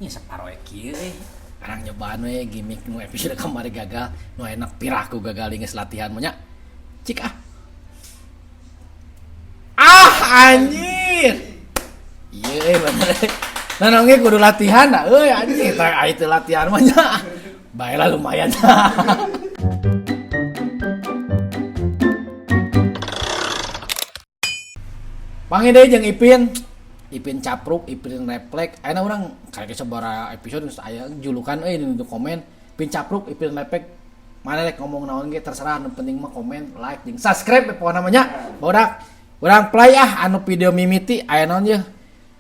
Ini separo kieu euy. Arang nyobaan we gimmick nu episode kamari gagal, nu enak piraku gagal geus latihan mah nya. Cik ah. Ah anjir. Ieu euy bener. Nah, ge kudu latihan da euy anjing teh aya teu latihan mah nya. Bae lah lumayan. Panggil deui jeung Ipin. Ipin capruk, Ipin refleks. Ayeuna urang karek sabaraha episode geus aya julukan euy di komen. Ipin capruk, Ipin refleks. Mana rek ngomong naon ge terserah, nu penting mah komen, like jeung subscribe pokona mah nya. Barudak urang play ah anu video mimiti aya naon ye.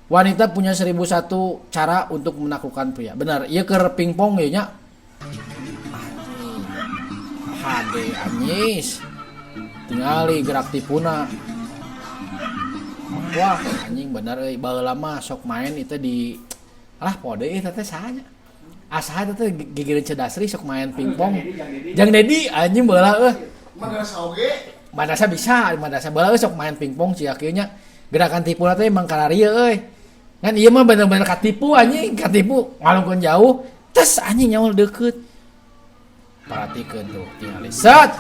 Wanita punya 1001 cara untuk menaklukkan pria. Benar, ieu keur pingpong ieu nya. HD anyis. Tingali gerak tipuna. Wah, anjing bener euy, baheula mah sok main itu di alah pode ieu teh saha nya. Asaha teh gigireun Cedasri sok main pingpong. Jang Dedi anjing baheula euy. Madrasah oge. Madrasah bisa, madrasah baheula sok main pingpong sia kieu nya. Gerakan tipuna teh emang kararieu euy. Ngan ieu mah bener-bener katipu anjing, katipu ngalungkeun jauh, tes anjing nyawa deukeut. Perhatikeun tuh, tingali set.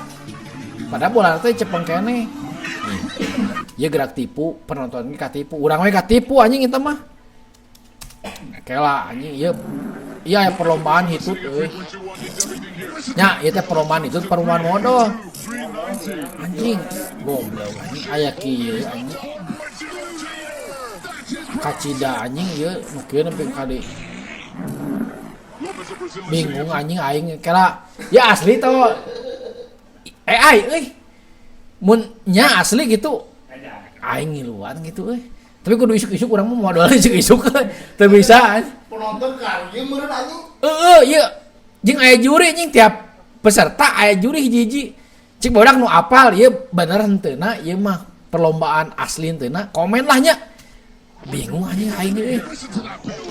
Padahal bola teh cepeng keneh. Ieu gerak tipu, penonton ge katipu, urang we katipu anjing eta mah. Kela anjing ieu. Ieu aya perlombaan hitut euy. Nya ieu teh perlombaan hitut, perlombaan modal. Anjing, goblok anjing aya kieu anjing. Kacida anjing ieu nu kieu nepi ka di. Bingung anjing aing kela. Ya asli to. AI euy. Mun nya asli gitu. Aing ngiluan gitu euy. Tapi kudu isuk-isuk urang mah modal isuk-isuk euy. Teu bisa. Penonton karya meureun anjing. Heeh, ieu. Jeung aya juri anjing tiap peserta aya juri hiji-hiji. Cik bodak nu apal ieu bener henteuna ieu mah perlombaan asli henteuna komen lah nya. Bingung anjing aing euy.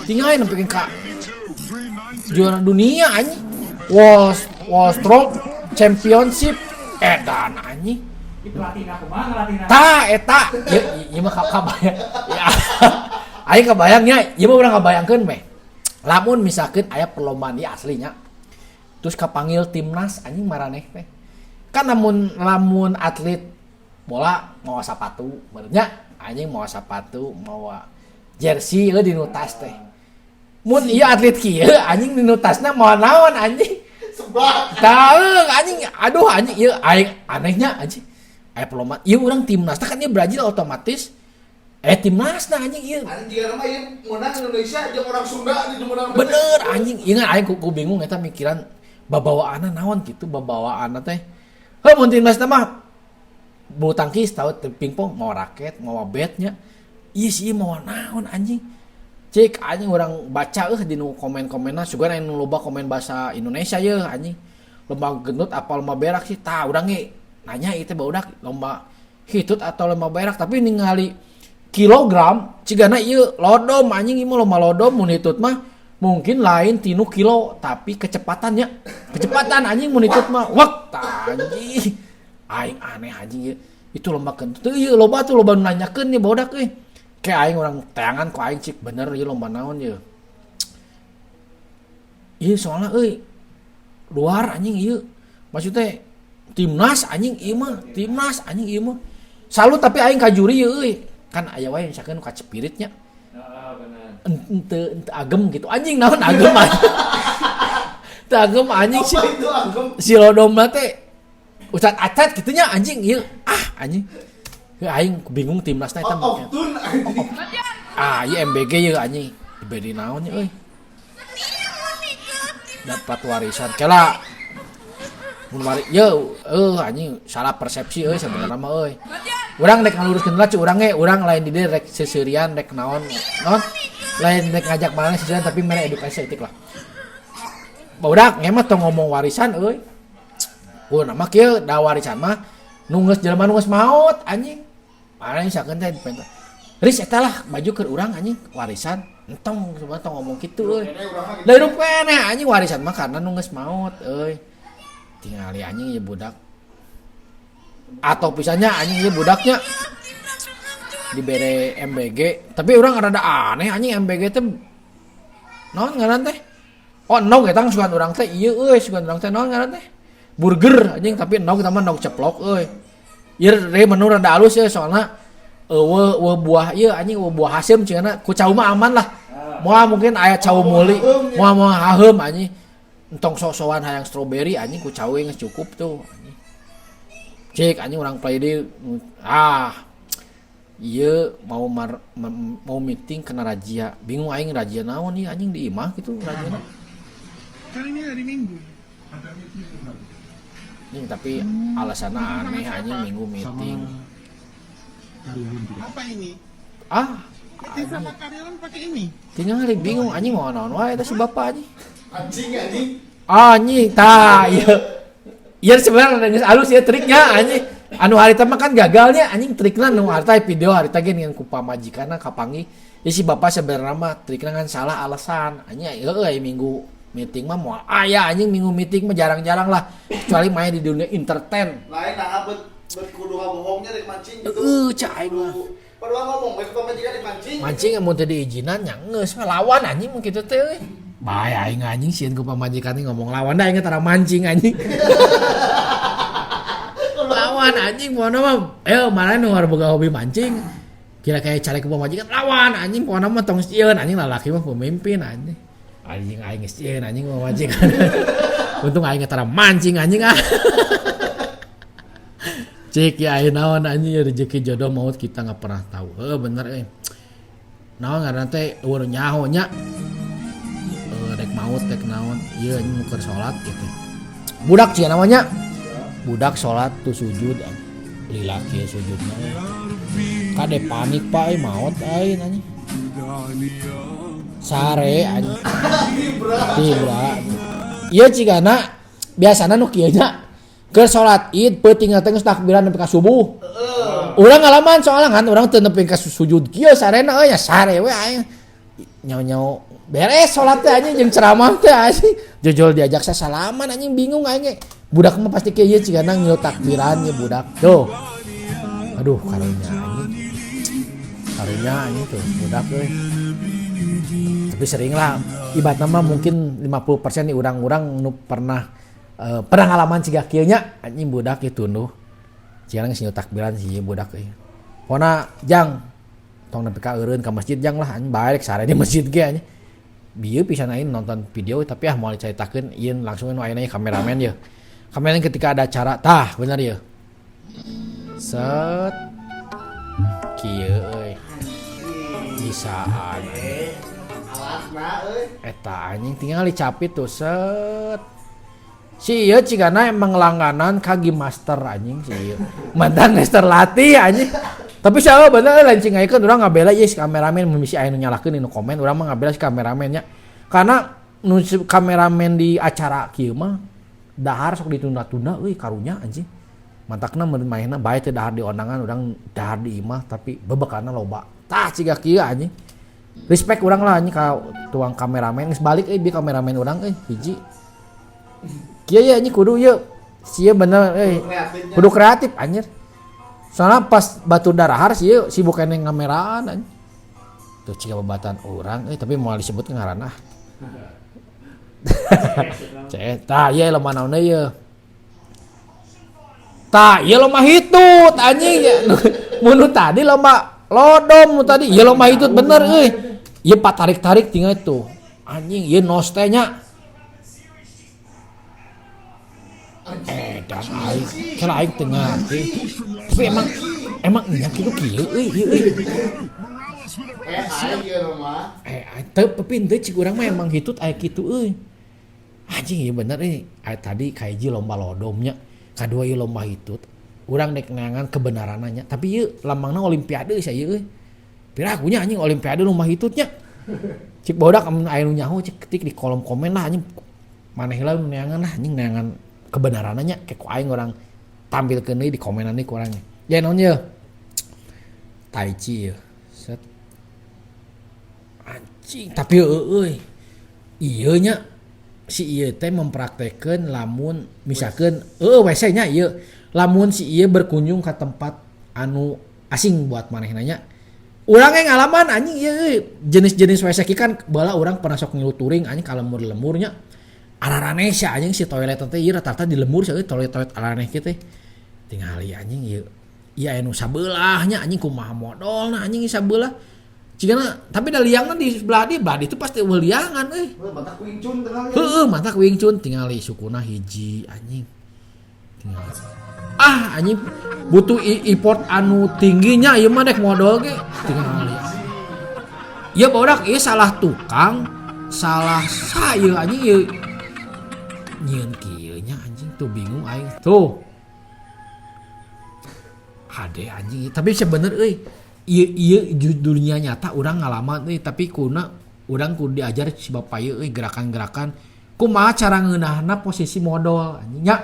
Tinggal nepi ka juara dunia anjing. Wall Stroke Championship edan anjing. Ta eta ieu ieu mah kabayang. Ya. Aing kabayang nya, ieu mah urang kabayangkeun meh. Lamun misalkeun aya perlombaan ieu aslinya. Terus kapanggil timnas anjing maraneh teh. Kan lamun atlet bola mawa sapatu, benernya anjing mawa sapatu, mawa jersey euy dinu tas teh. Mun ieu atlet kieu anjing dinu tasna mawa naon anjing? Sebab. Tahu anjing, aduh anjing ieu aing anehnya anjing. Aya perlombaan ieu urang timnas teh kan ieu Brazil otomatis timnas nah anjing ieu. Anjing jiga mah ieu meunang Indonesia jeung orang Sunda anjing meunang. Bener anjing, ieu aing ku bingung eta mikiran babawaanna naon kitu babawaanna teh. Heuh mun timnas teh mah bulu tangkis tahu pingpong mawa raket, mawa batnya. Ieu sih mawa naon anjing. Cik anjing urang baca euh di nu komen-komenna sugan aya nu loba komen bahasa Indonesia yeuh anjing. Lomba gendut apa lomba berak sih? Tah urang ge nanya ieu teh barudak lomba hitut atau lomba berak tapi ningali kilogram cigana ieu lodom anjing ieu mah lomba lodom mun hitut mah mungkin lain tinu kilo tapi kecepatannya kecepatan anjing mun hitut mah wak tah anjing aing aneh anjing ieu itu lomba kentut teu ieu loba tuh loba nu nanyakeun ieu barudak euy. Kayak aing orang teangan ku aing cik bener ieu lomba naon ieu. Ieu soalna euy luar anjing ieu. Maksudnya timnas anjing ieu mah, timnas anjing ieu mah. Salut tapi aing ka juri ieu euy. Kan aya wae misalkan nu kacepirit nya. Heeh, bener. Ente agem gitu. Anjing naon agem anjing. Teu agem anjing si. Apa itu agem? Si lodomna teh ucat acat kitu nya anjing ieu. Ah anjing. Heuh aing bingung timnasna eta Oh, mah. tun anjing. Ah, ieu MBG ieu anjing. Diberi naon nya euy. Dapat warisan. Kela mun wari yeuh eueuh anjing salah persepsi euy sebenarnya mah euy. Urang rek ngaluruskeun lah cu urang ge, urang lain di dieu rek seuseurian rek naon naon lain rek ngajak maneh seuseurian tapi mere edukasi saeutik lah. Barudak nge mah tong ngomong warisan euy. Kudu mah kieu da warisan mah nu geus jelema nu geus maot anjing. Mana misalkan teh dipenta. Riz eta lah baju keur urang anjing warisan. Entong sebenarnya tong ngomong kitu euy. Da hirup keneh anjing warisan mah karena nu geus maot euy. Tingali anjing ieu budak. Atau pisannya anjing ieu budaknya. Dibere MBG, tapi urang rada aneh anjing MBG teh naon ngaran teh? Oh, endog eta sugan urang teh ieu euy, sugan urang teh naon ngaran teh? Burger anjing, tapi endog eta mah endog ceplok euy. Ieu re menu rada alus ya soalna eueuh eueuh buah ieu anjing, eueuh buah haseum cenah, ku cau mah aman lah. Moal mungkin aya cau meuli, moal moal haheum anjing. Entong sok-sokan hayang strawberry anjing, ku cau geus cukup tuh anjing. Cek anjing urang play deui ah. Ieu mau mau meeting kena razia. Bingung aing razia naon ieu anjing, di imah gitu razia. Kan ini hari Minggu. Anjing, tapi alasannya aneh anjing, minggu meeting. Apa ini? Ah, Meeting sama karyawan pakai ini. Tinggal bingung anjing mau naon wae eta si bapak anjing. Anjing anjing. Anjing tah ieu. Ieu sebenarnya geus alus ya triknya anjing. Anu harita mah kan gagalnya anjing, trikna nu harita video harita ge dengan ku pamajikanna kapanggih. Ya si bapak sebenarnya mah trikna kan salah alasan. Anjing heueuh aya minggu meeting mah moal aya anjing, minggu meeting mah jarang-jarang lah kecuali main di dunia entertain. Lain nah bet bet kudu ngabohongnya rek mancing gitu. Heeh, cak aing mah. Padahal ngomong we ke pamajikan rek mancing. Mancing mun teu diizinan nya geus we lawan anjing mun kitu teh euy. Bae aing anjing sieun ku pamajikan ngomong lawan da aing tara mancing anjing. Lawan anjing pokona mah ayo mana nu boga hobi mancing. Kira kayak cari ke pamajikan lawan anjing pokona mah, tong sieun anjing, lalaki mah pemimpin anjing. Anjing aing geus sieun anjing pamajikan. Untung aing tara mancing anjing ah. Cik ya aing naon anjing ya, rezeki jodoh maut kita nggak pernah tahu. Heuh bener euy. Naon ngaranna teh eueuh nyaho nya. Rek maut rek naon ieu anjing nu keur salat gitu. Budak cia namanya. Budak salat tuh sujud lila kieu sujudna. Kade panik pak euy, maot aing anjing. Sare anjing. Tibra. Ieu cigana biasana nu kieu nya. Keur salat Id peuting teh geus takbiran nepi ka subuh. Urang ngalaman soalnya kan urang teu nepi ka sujud kieu sarena euy, nya sare we aing. Nyaho-nyaho beres salat teh anjing jeung ceramah teh anjing. Jojol diajak sasalaman anjing, bingung aing ge. Budak mah pasti kieu ieu cigana ngilu takbiran ye budak. Tuh. Aduh karunya anjing. Karunya anjing tuh budak euy. Tapi sering lah ibaratna mah mungkin 50% di urang-urang nu pernah pernah ngalaman siga kieu nya anjing, budak ieu tunduh. Cigana geus ngilu takbiran si ieu budak euy. Pokona jang tong nepi ka eureun ka masjid jang lah anjing, bae sare di masjid ge anjing. Bieu pisan aing nonton video tapi ah moal dicaritakeun ieu langsung nu ayeuna kameramen ye. Kameramen ketika ada acara tah bener ye. Set kieu euy. Bisaan. Alatna euy. Eta anjing tinggal dicapit tuh set. Si ieu cigana emang langganan ka Game Master anjing si ieu. Mantan master latih anjing. Tapi saya bener lain cing ayeuna urang ngabela ieu si kameramen, mun bisi aya nu nyalahkeun dinu komen, urang mah ngabela si kameramennya. Karena nu si kameramen di acara kieu mah dahar sok ditunda-tunda euy, karunya anjing. Mantakna mun manehna bae teu dahar di ondangan, urang dahar di imah tapi bebekalna loba. Tah ciga kieu anjing. Respect urang lah anjing ka tuang kameramen, geus balik euy bi kameramen urang euy hiji. Kieu ye anjing kudu ieu. Sia bener euy. Kudu kreatif anjir. Soalnya pas batu darahar sih ieu sibuk keneh ngameraan anjing. Tuh ciga babatan urang euy, tapi moal disebut ngaranna. Cek tah ieu lemah naon ieu. Tah ieu lomba hitut anjing. Mun nu tadi lomba lodom, nu tadi ieu lomba hitut bener euy. Ieu patarik-tarik tinggal tuh. Anjing ieu nos teh nya. Dan aing kira aing teu ngarti. Tapi emang nya kitu kieu euy ieu euy. Aing ieu mah. Aing teu tapi henteu cik urang mah emang hitut aya kitu euy. Anjing ieu bener euy. Aya tadi kahiji lomba lodomnya, kadua ieu lomba hitut. Urang dek neangan kebenaranna nya. Tapi ieu lambangna olimpiade sia ieu euy. Piraku nya anjing olimpiade lomba hitutnya. Cik bodak amun aya nu nyaho cik ketik di kolom komen lah anjing. Maneh heula nu neangan lah anjing, neangan kebenaranna nya ke ku aing urang tampilkeun deui di komenan deui ku urang. Ya naon ye? Tai chi ye. Set. Anjing tapi eueuy. Ieu nya si ieu teh mempraktekeun lamun misalkeun eueuh WC nya ieu. Lamun si ieu berkunjung ka tempat anu asing buat manehna nya. Urang ge ngalaman anjing ieu euy jenis-jenis WC ki kan baheula urang pernah sok ngilu touring anjing ka lembur-lemburnya. Araraneh sia anjing si toilet teh ieu rata-rata di lembur sia euy toilet-toilet araraneh kieu teh. Tingali anjing ieu. Ieu aya nu sabelah nya anjing kumaha modolna anjing sabelah. Cigana tapi da liangna di sebelah dieu, belah ditu pasti eueuh liangan euy. Matak Wing Chun tinggal. Heeh, matak Wing Chun tingali sukuna hiji anjing. Tingali. Ah anjing butuh effort anu tingginya ieu mah dek modol ge tingali. Ieu barudak ieu salah tukang, salah sa ieu anjing ieu. Nyieun kieu nya anjing tuh bingung aing tuh. Hade anjing tapi sebener euy. Ieu ieu dunia nyata urang ngalaman euy tapi kuna urang kudu diajar si bapak ieu euy gerakan-gerakan kumaha cara ngeunahna posisi modol anjing nya.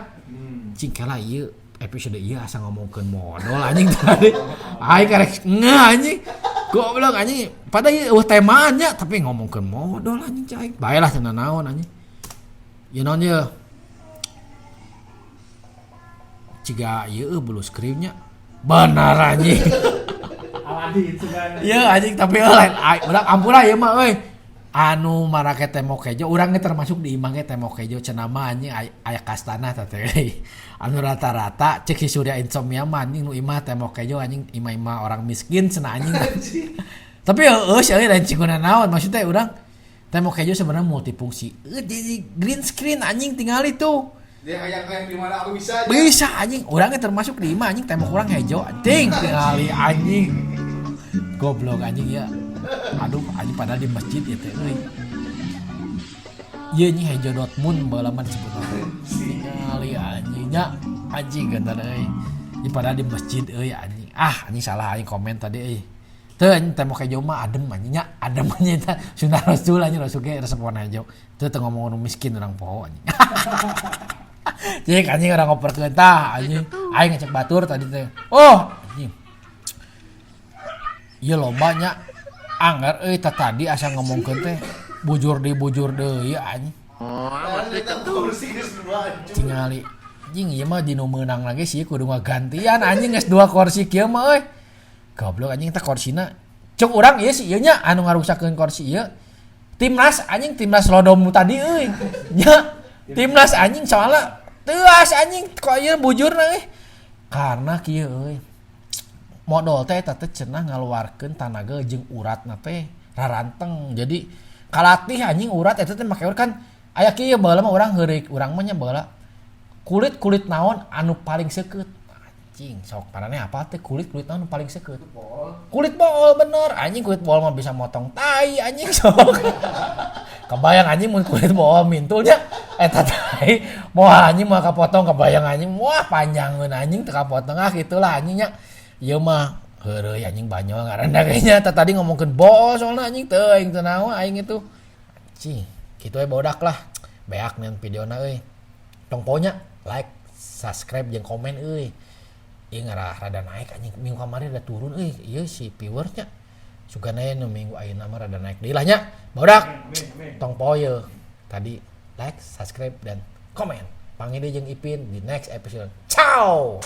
Cing kela ieu episode ieu asa ngomongkeun modol anjing tadi. Aing karek ngeuh anjing. Goblok anjing. Padahal ieu eueuh temaan nya tapi ngomongkeun modol anjing cai aing. Bae lah cenah naon anjing. Ieu naon ieu? Ciga ieu blue screen nya. Benar anjing. Iya anjing tapi lain urang ampura ieu mah euy. Anu marake tembok hejo urang ge termasuk di imah ge tembok hejo cenah mah anjing aya kastana tah teh euy. Anu rata-rata cek si Surya Insomnia mah anjing nu imah tembok hejo anjing imah-imah orang miskin cenah anjing. Tapi heueuh sih euy lain ciguna naon maksudnya urang tembok hejo sebenarnya multifungsi. Jadi green screen anjing tingali tuh. Dia hayang-hayang di mana aku bisa aja. Bisa anjing, orangnya termasuk di imah anjing tembok urang hejo anjing tingali anjing. Goblok anjing ya. Aduh anjing padahal di masjid ya teh euy. Ieu nya hejo Dortmund baheula mah disebut teh. Tingali anjing nya anjing gentar euy. Ieu padahal di masjid euy anjing. Ah anjing salah aing komen tadi euy. Teu anjing tembok hejo mah adem anjing nya, adem anjing eta sunah rasul anjing rasul ge resep warna hejo. Teu teu ngomong nu miskin urang poho anjing. Cik anjing urang ngoperkeun tah anjing. Aing ngecek batur tadi teh. Oh anjing. Ieu loba nya anggar euy tah tadi asa ngomongkeun teh bujur deui bujur deui anjing. Tingali anjing ieu mah dinu meunang lagi sih kudu ngagantian anjing geus dua kursi kieu mah euy. Goblok anjing teh korsina. Cuk urang ieu sih ieu nya anu ngaruksakeun kursi ieu. Timnas anjing timnas lodom nu tadi euy. Nya timnas anjing soalna teuas anjing kok ieu bujurna euy. Karena kieu euy. Modol teh eta teh cenah ngaluarkeun tanaga jeung uratna teh raranteng. Jadi kalatih anjing urat eta teh make urat kan aya kieu baheula mah urang heureuk urang mah nya baheula kulit-kulit naon anu paling seukeut. Anjing sok paraneh apa teh kulit-kulit naon anu paling seukeut? Kulit bool bener anjing kulit bool mah bisa motong tai anjing sok. Kebayang anjing mun kulit bool mintulnya eta tai moal anjing moal kapotong kebayang anjing wah panjangeun anjing teu kapotong ah kitulah anjing nya. Ieu mah heureuy anjing banyol ngaranna ge nya tah tadi ngomongkeun bool soalna anjing teu aing teu naon aing itu. Anjing kitu we bodak lah. Beak nyeun videona euy. Tong poho nya like, subscribe jeung komen euy. Ieu ngarah rada naik anjing minggu kamari rada turun euy ieu si viewersnya. Sugana nu minggu ayeuna mah rada naik deui lah nya. Bodak. Tong poho ieu. Tadi like, subscribe dan komen. Panggil deui jeung Ipin di next episode. Ciao.